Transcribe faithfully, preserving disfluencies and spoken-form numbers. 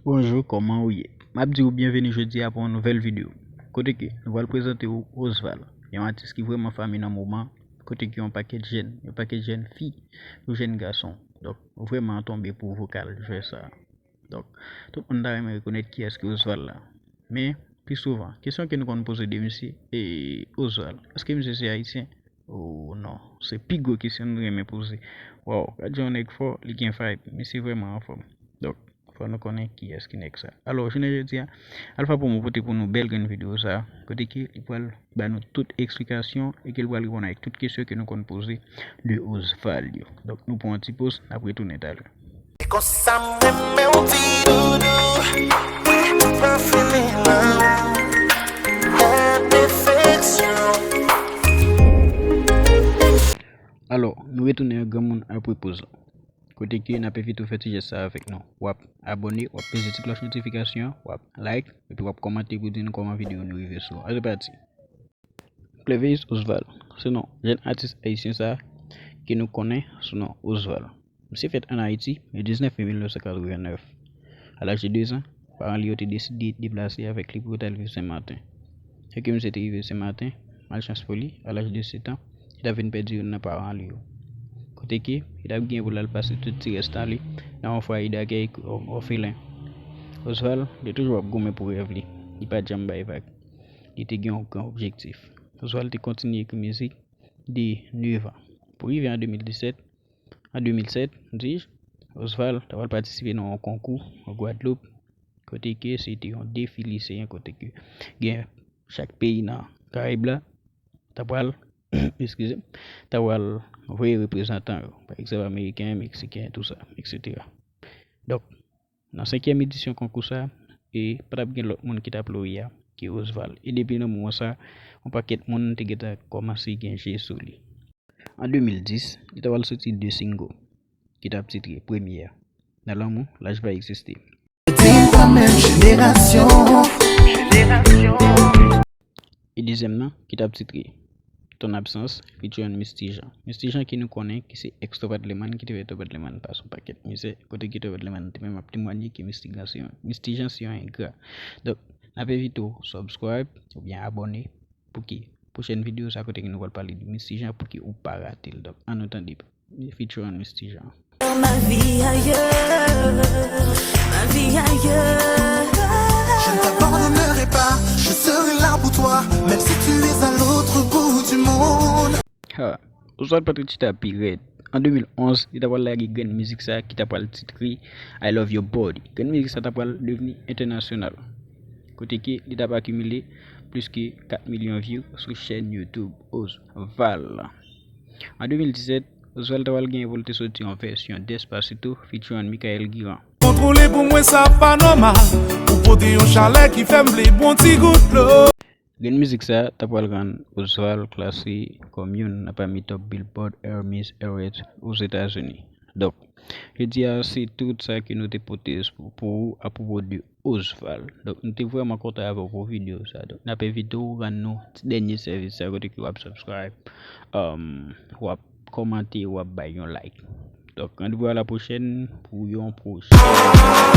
Bonjou, kòman ou ye? M ap di w byenveni jodi a pou yon nouvèl videyo. Kote ke nou pral prezante w Osval, yon atis ki vrèman fame nan moman, kote ke yon pakèt jèn, yon pakèt jèn fi, yon jèn gason. Donk, vrèman tonbe pou vokal jwè sa. Donk, tout moun ta renmen rekonèt kiyès ki Osval la. Men, pi souvan, kesyon ke nou konn poze de misye, e Osval, èske misye se ayisyen? Oh non, se pi gwo kesyon nou renmen poze. Waw, gad jan yon nèg fò, li gen vibe, misye vrèman anfòm. Donk, fò nou konnen kiyès ki nèg sa. Alò, jounen jodi a, Alpha Promo pote pou nou bèl grenn videyo sa, kote ke li pral ba nou tout eksplikasyon e ke li pral reponn avèk tout kesyon ke nou konn poze de Osval yo. Donk, nou pran yon ti poz, n ap retounen talè. E konsa m renmen w ti doudou. Wi, m pa fini nan ou. Enpèfeksyon. Alò, nou retounen an granmoun apre poz la. Kote ke n ap envite w fè ti jès sa avèk nou. W ap abòne, w ap peze ti klòch notifikasyon, w ap like, epi w ap kòmante pou di nou kòman videyo nou rive sou. Ann pati. Cleveus Osval, se non jèn atis ayisyen sa ke nou konnen sou non Osval. Misye fèt ann Ayiti le diznèf me mil nèf san katrevennnèf. A laj de dezan, paran li yo te deside deplase avèk li pou yo t al viv Senmaten. Lè ke misye te rive Senmaten, malchans pou li, a laj de sèt an, li t ap vin pèdi youn nan paran li yo. Kote ke li t ap gen pou l al pase tout ti rès tan li nan yon fwaye dakèy òfelen. Osval te toujou ap goumen pou rèv li. Li pa t janm bay vag. Li te gen yon gran objektif. Osval te kontinye ekri mizik de nèf an. Pou rive an de mil disèt, an de mil sèt, dis, Osval ta pral patisipe nan yon konkou an Gwadloup, kote ke se te yon defi liseyen, kote ke gen chak peyi nan Karayib la ta pral, eskize m, ta pral voye reprezantan yo, pa egzanp, ameriken, meksiken, tou sa, etsetera. Donk, nan senkyèm edisyon konkou sa, e pa t ap gen lòt moun ki t ap loreya ke Osval. E depi nan moman sa, yon pakèt moun te gentan kòmanse gen je sou li. An de mil dis, li ta pral soti de single ki t ap titre Premye a. Nan lanmou, laj pa egziste. Di pa menm jenerasyon. E dezyèm nan, ki t ap titre Ton Absence, featuring Misty Jean. Misty Jean ki nou konnen ki se ex Top Adleman, ki te fè Top Adleman pase yon pakèt mizè, kote ki Top Adleman te menm ap temwanye ke Misty Jean se yon, Misty Jean se yon engra. Donk, n ap envite w subscribe oubyen abòne pou ke pwochèn videyo sa kote ke nou pral pale de Misty Jean pou ke ou pa rate l. Donk, ann nou tande featuring Misty Jean. Ma vie ailleurs, ma vie ailleurs. Je ne t'abandonnerai pas, je serai là pour toi, même si tu es à l'autre bout du monde. Ha, Osval pa t ret chita pi rèd. An de mil onz, li ta pral lage grenn mizik sa ki ta pral titre I Love Your Body. Grenn mizik sa ta pral devni entènasyonal. Kote ke li t ap akimile plis ke kat milyon view sou chèn YouTube Osval. An de mil disèt, Osval ta pral genyen pou l te soti yon vèsyon Despacito featuring Michael Guiran. Kontwole pou mwen sa pa nòmal. Ou pote yon chalè ki fè m vle bwè yon ti gout dlo. Grenn mizik sa ta pral rann Osval klase kòm youn nan pami top Billboard Awards Ozetazini. Donk, jodi a se tout sa ke nou te pote pou, pou ou apwopo de Osval. Donk, nou te vrèman kontan avè w pou videyo sa. Donk, n ap envite w rann nou ti dènye sèvis sa kote ke w ap subscribe, um, w ap kòmante, w ap bay yon like. Donk, randevou a la pwochèn pou yon pwochèn.